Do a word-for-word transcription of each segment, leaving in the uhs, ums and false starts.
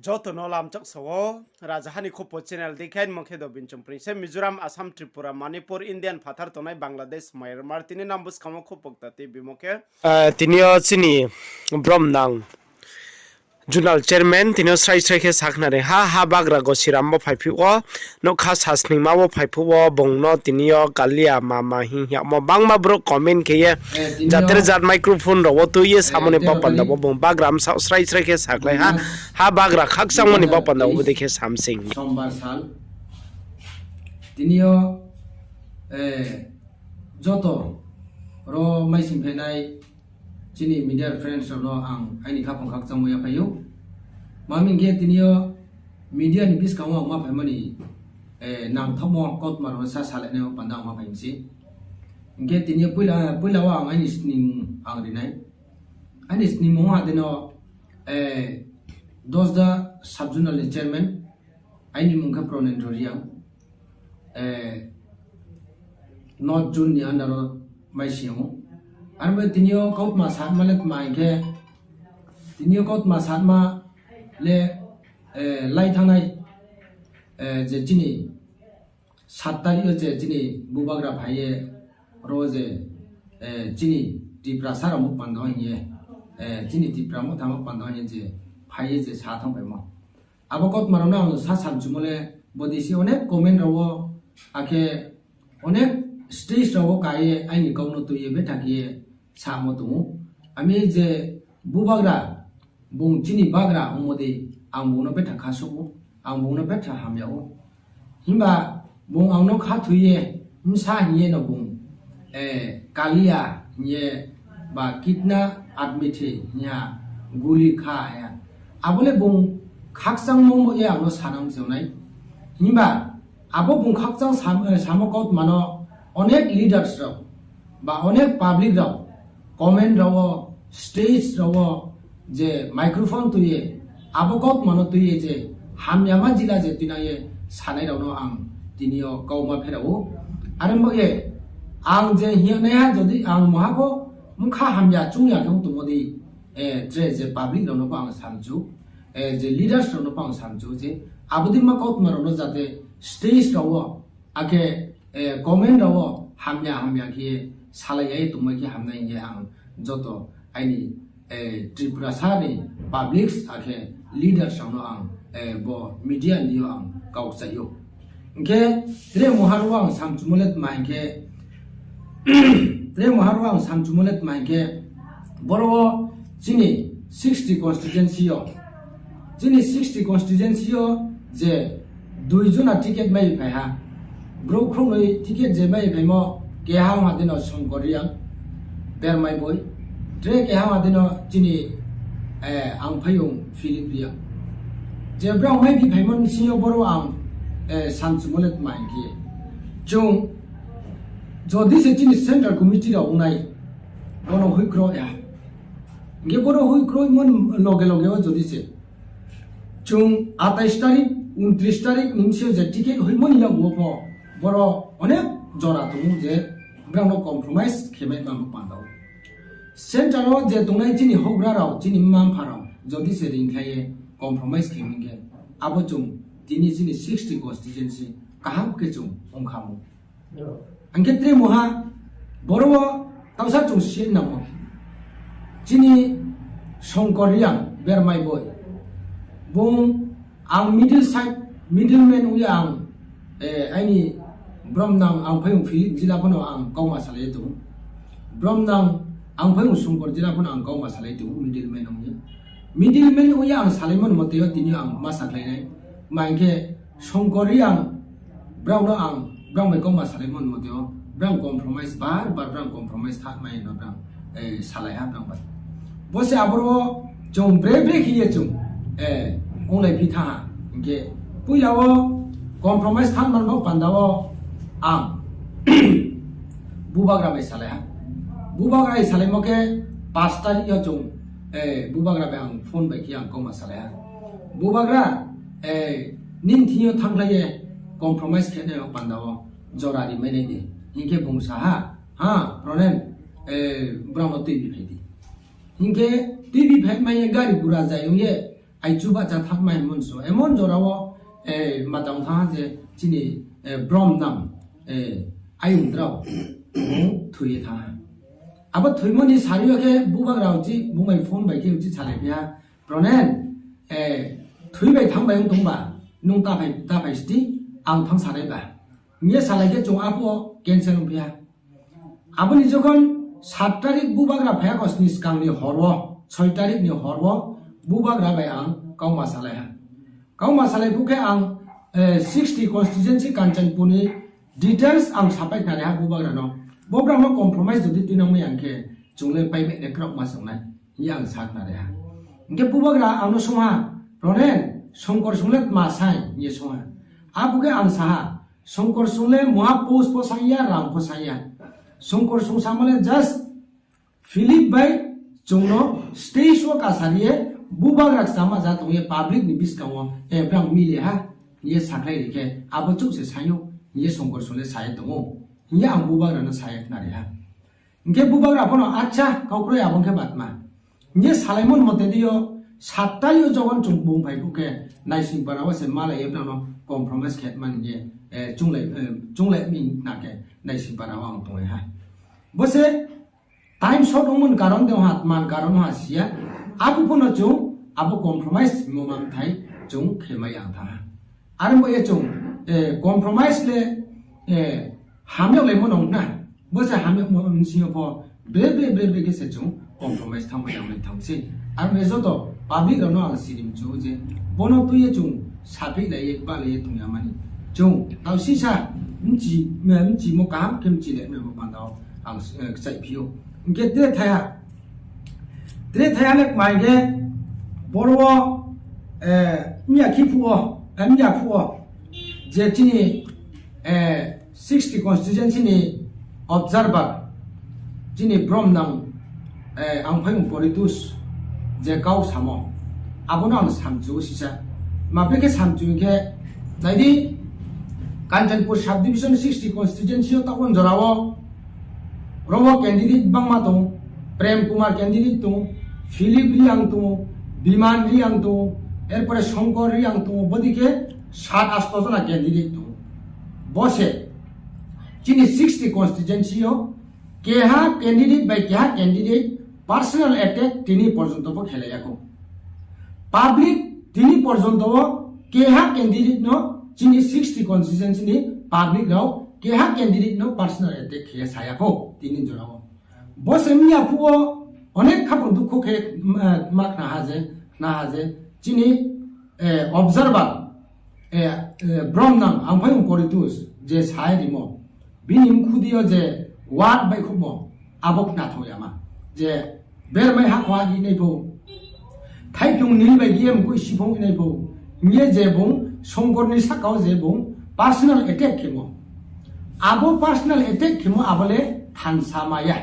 Joto no lamchak sa wo, Rajaha ni Khupo channel dei khe, mung khe Dobin Chongpring se, Mizoram, Assam, Tripura, Manipur, Indian phathar tongnai Bangladesh, Myanmar, tini nang buskang wo khupo kta tei bimo khe. Ah, tini yo chini brom nang zonal chairman tini yo srai srai khe sakhnari ha, ha bagra Gosiram bo phaiphuh wo, nougkha sasningma wo phaiphuh wo, bung no tini yo Kalia mama hing yagmo bangma brouh comment khe ye, jat re jat microphone rao wo tui ye samo ni baoh panda wo bung bagra bsaoh srai srai khe sakhlai ha, ha bagra khakchangmo ni baoh panda wo bodei khe samsing. Sombar sal, tini yo, eh, joto ro maising phainai chini media friends rao no ang aini khaphang khakchangmo yaphai ou. Ma hing khe tini yo media ni buskang wo ang ma phaimo ni, eh, nangthaohmo kautma rao no sa salai nai panda ang ma phai mi se. Hing khe tini yo poila, poila wo ang aini snimung ang ri nai. Aini snimung ha dei no, eh, Dosda sub zonal ni chairman, aini mung khe Pranendra Reang, eh, North Zone ni under wo maising ou. Aro bo tini yo kautma satma le tma hing khe, tini yo kautma satma le, eh, lai thanngnai, eh, je chini sat tarik yo je chini bubagra phai ye ro je, eh, chini Tiprasa rao mo panda hing ye, eh, chini Tipra Motha mo panda hing ye je phai ye je sa thanngpaimo. Abo kautma rao no ang sa samchumo le bodei se onek comment rao wo, akhe onek stage rao wo ka ye aini kau no tui ye betha khe ye samo tong ou. Ami je bubagra, bung chini bagra ongmo dei, ang bung no betha khasuh ou, ang bung no betha hamya ou. Himba bung ang no khathoi ye, bsa hing ye no bung, eh, Kalia hing ye, ba kitna admi thi hing ya, guli kha ya. Abo le bung khakchangmo mo ye ang no sanang se nai. Himba abo bung khakchang sam-, eh, samo kautma no onek leaders rao, ba onek public rao, comment rao wo, stage rao wo, je microphone tui ye, abo kautma no tui ye je hamyama jila je tuinang ye sanai rao no ang tini yo kauma pherao ou. Are bo ye, ang je hing ye naiha jodi ang maha pho bkha hamya chung ya khe ong tongmo dei, eh, tre je public rao no pho ang samchu, eh, je leaders rao no pho ang samchu je, abo dei ma kautma rao no jate stage rao wo, akhe, eh, comment rao wo hamya hamya khe salai ya ye tongmai khe hamnai hing ye ang joto aini, eh, Tripurasa ni publics akhe leaders rao no ang, eh, bo media ni yo ang kau kchai ou. Hing khe tre muhar wo ang samchumo le tma hing khe, tre muhar wo ang samchumo le tma hing khe, boro wo chini sixty constituency yo, chini sixty constituency yo je dui jona ticket mai phai ha. Brouh khrouhnoi ticket je mai phaimo, keha ong ha dei no Songkor Reang, Bermai Boi, tre keha ong ha dei no chini, eh, Angphaiyong Philip Reang. Je brao mai bi phaimo bsing yo boro ang, eh, samchumo le tma hing khe, chung jodi se chini central committee rao ongnai, bono hoihkro ya. Hing khe boro hoihkroimo loge loge wo jodi se chung atais tarik, untris tarik ni bsing yo je ticket hoihmo ni yakgu wo pho, boro onek jora tong ou je brao no compromise khe mai ma panda ou. Central wo je tongnai chini houhgra rao, chini mma-mpha rao jodi se ringkhlai ye compromise khe hing khe, abo chung tini chini sixty constituency kaham khe chung ongkha mo. Hing khe tre muha, boro wo tausa chung si nangmo. Chini Songkor Reang, Bermai Boi, bung ang middle side, middle man ong ye ang, eh, aini bromnang Angphaiyong Philip jila pho no ang kauma salai ye tong ou. Bromnang Angphaiyong Songkor jila pho no ang kauma salai tong ou, middle man ong ye. Middle man ong ye ang salaimo ni mote yo tini ang ma sakhlai nai. Ma hing khe Songkor Reang, brao no ang, brao bai kauma salaimo ni mote yo, brao compromise, bar bar brao compromise thanngmai no brao, eh, salai ha brao bai. Bo se aboro wo chung bre bre khe ye chung, eh, onglai phi thanng ha. Hing khe poila wo compromise thanngma bo panda wo ang bubagra bai salai ha. Bubagra bai salaimo khe paanch tarik yo chung, eh, bubagra bai ang phone bai khe ang kauma salai ha. Bubagra, eh, nini thing yo thannglai ye compromise khe nai panda wo jora ri mai nai di. Hing khe bung sa ha, ha, Pronen, eh, brao no tuibi phai di. Hing khe tuibi phai mai ye gari gura zai ong ye, aichu bahcha thanngmai hingmo ni so, emon jora wo, eh, ma tang thanng ha je chini, eh, brom nang, eh, ayong drao, bung thoi ye thanng ha. Abo thoimo ni sari yo khe bubagra uchih, bung bai phone bai khe uchih salai phi ha, Pronen, eh, thoi bai thanng bai ong tong ba, nung ta phai, ta phai sdi, ang thanng sanai ba. Hing ye salai khe chung aphuh wo cancel ong phi ha. Abo ni jokhon sat tarik bubagra phai ya kho sni skang ni hor wo, soi tarik ni hor wo, bubagra bai ang kauma salai ha. Kauma salai phuh khe ang, eh, sixty constituency Kanchanpur ni details ang sapai khnari ha bubagra no. Bubagra no compromise jodi tuinang mai ya khe, chung le pai bai le kraoh ma se ong nai, hing ye ang sa khnari ha. Hing khe bubagra ang no sung ha, Pronen, Songkor sung le tma sai, hing ye sung ha. Aphuh khe ang sa ha, Songkor sung le muha post pho sang ya, rang pho sang ya. Songkor sung samo le just Philip bai chung no stage wo kasari ye, bubagra kchama ja tong ye public ni buskang wo, eh, brang mile ha, hing ye sakhlai ri khe, abo chouh se sai ou, hing ye Songkor sung le sa ye tong ou, hing ye ang bubagra no sa ye khnari ha. Hing khe bubagra pho no, acha, kau kroi abo khe batma. Hing ye salaimo ni mote di yo, sat tarik yo jokhon chung bung phai phuh khe, Naisingpara wo se malai ye brang no compromise khe man hing ye, eh, chunglai, eh, chunglai mi na khe, Naisingpara wo ang tonglai ha. Bo se time short ongmo ni karon de ha, tma ni karon ha si ya. Abo pho no chung, abo compromise hingmo ma bthai chung khe mai ya thanng ha. Are bo ye chung, eh, compromise le, eh, hamyag laimo nang na. Bo se hamyagmo bsing yo pho bre bre bre bre khe se chung compromise thanngmai ya nai thanng se. Are bo ye joto public rao no ang sirimchu je, bo no tui ye chung saphihlai ye, bahlai ye tong ya mani. Chung tau sisa, mchi, mchimo kaham khe mchi le, mbo panda wo ang, eh, kchaiphi ou. Hing khe tre thaiha, tre thaiha le kmai khe, boro wo, eh, mya khe phuh wo, eh, mya phuh wo, je chini, eh, sixty constituency ni observer, chini brom nang, eh, Angphaiyong Poritos je kau samo, abo no ang samchu ou sisa. Ma bre khe samchu hing khe, nai di, Kanchanpur subdivision sixty constituency yo taoh wo jora wo, ro wo candidate bangma tong, Prem Kumar candidate tong, Philip Reang tong, Biman Reang tong, erpore Songkor Reang tong, bodei khe sat asto jona candidate tong. Bo se chini sixty constituency yo keha candidate bai keha candidate personal attack tini porjonto bo khelai ya khou. Public tini porjonto wo keha candidate no chini sixty constituency ni public rao keha candidate no personal attack khe sa ya khou tini jora wo. Bo se mya phuh wo onek khaphang dukho khe, eh, ma khna ha je, khna ha je, chini, eh, observer, eh, eh, brom nang Angphaiyong Poritos je sai rimo, bini mkhudi yo je word baihkhouhmo, abo khna thao ya ma. Je bermai hakhoa hinai pho, thaiphyung nil bai ye mkoih siphung hinai pho, hing ye je bung Songkor ni sahka wo je bung personal attack khemo. Abo personal attack khemo abo le thansa ma ya.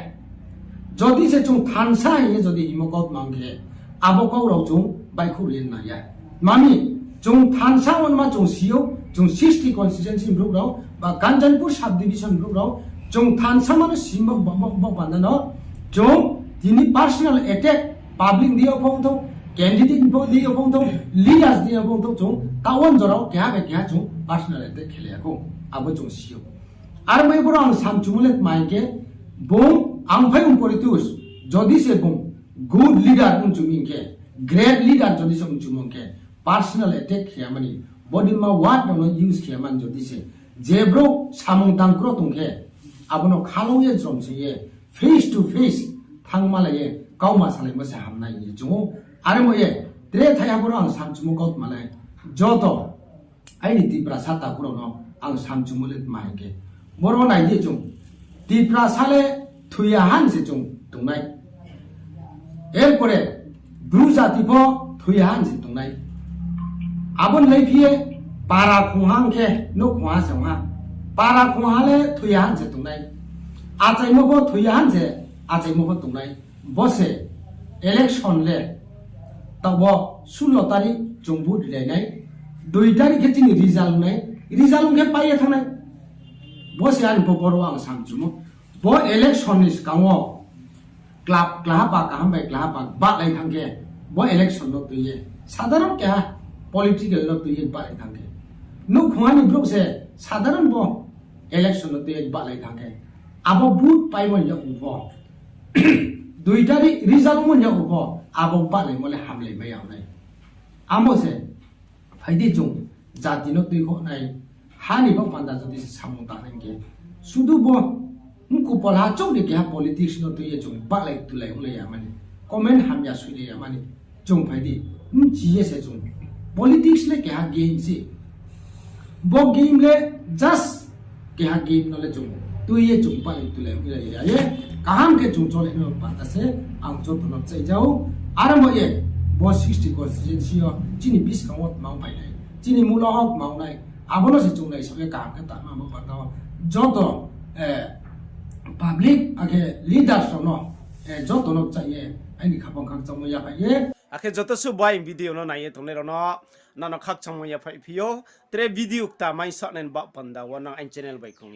Jodi se chung thansa hing ye jodi hingmo kautma ong khe, abo kau rao chung baihkhouh ri nang ya. Mami, chung thansa onma chung si ou, chung sixty constituency ni brouh rao, ba Kanchanpur subdivision brouh rao, chung thansa ma no si bo, bo, bo, bo panda no, chung tini personal attack, public ni yo phongthou, candidate ni pho ni yo phongthou, leaders ni yo phongthou, chung taoh wo jora wo keha bai keha chung personal attack khelai ya khou. Abo chung si ou. Are bai boro ang samchumo le tma hing khe, bung Angphaiyong Poritos, jodi se bung good leader ongchu mi hing khe, great leader jodi se ongchumo hing khe, personal attack khe ya mani, body ma word rao no use khe ya mani jodi se, je brouh samung tang kro tong khe, abo no khalou ye jrom se ye, face to face thanngmalai ye, kauma salaimo se hamnai hing ye chung ou. Are bo ye, tre thaiha boro ang samchumo kautma le, joto, aini Tiprasa takhu rao no ang samchumo le tma hing khe, boro nai di chung, Tiprasa le thoi ya han se chung tongnai. Erpore Bru jati pho thoi ya han se tongnai. Abo ni laiphi ye para khongha hing khe nouh khongha se ong ha. Para khongha le thoi ya han se tongnai. Achaimo pho thoi ya han se, achaimo pho tongnai. Bo se election le taoh bo sullo tarik chung vote rilai nai, dui tarik khe chini result ong nai, result ong khe pai ye thanng nai. Bo se ani pho boro ang samchumo. Bo election ni skang wo kla-, klaha pa kaham bai klaha pa bahlai thanng khe, bo election no tui ye Sadharon keha political no tui ye bahlai thanng khe, nouhkhongha ni brouh se sadharon bo election no tui ye bahlai thanng khe, abo vote paimo ni yag pho, dui tari result ongmo ni yag pho, abo bahlaimo le hamlai mai ya nai. Amo se, phai di chung jati no tuikhouh nai, ha ni baoh panda jodi se samung tang nai khe, sudu bo mku polha chouh ni keha politics no tui ye chung bahlai tulai onglai ya mani, comment hamya soilai ya mani, chung phai di, bchi ye se chung, politics le keha game se, bo game le just keha game no le chung tui ye chung bahlai tulai onglai ya ye, kaham khe chung cholai no panda se ang joto no chai jao. Aro bo ye, bo sixty constituency yo chini buskang wo tma ong phai nai, chini mula wo tma ong nai, abo no se chung naisao ye kaham khe tangma bo panda wo joto public akhe leaders rao no joto no chai ye aini khaphang khakchangmo yaphaih ye. Akhe joto suh bai video no nai ye tongnai rao no, nang no khakchangmo yaphaih phi ou. Tre video kta mai sahnai ni baoh panda wo nang aini channel bai kong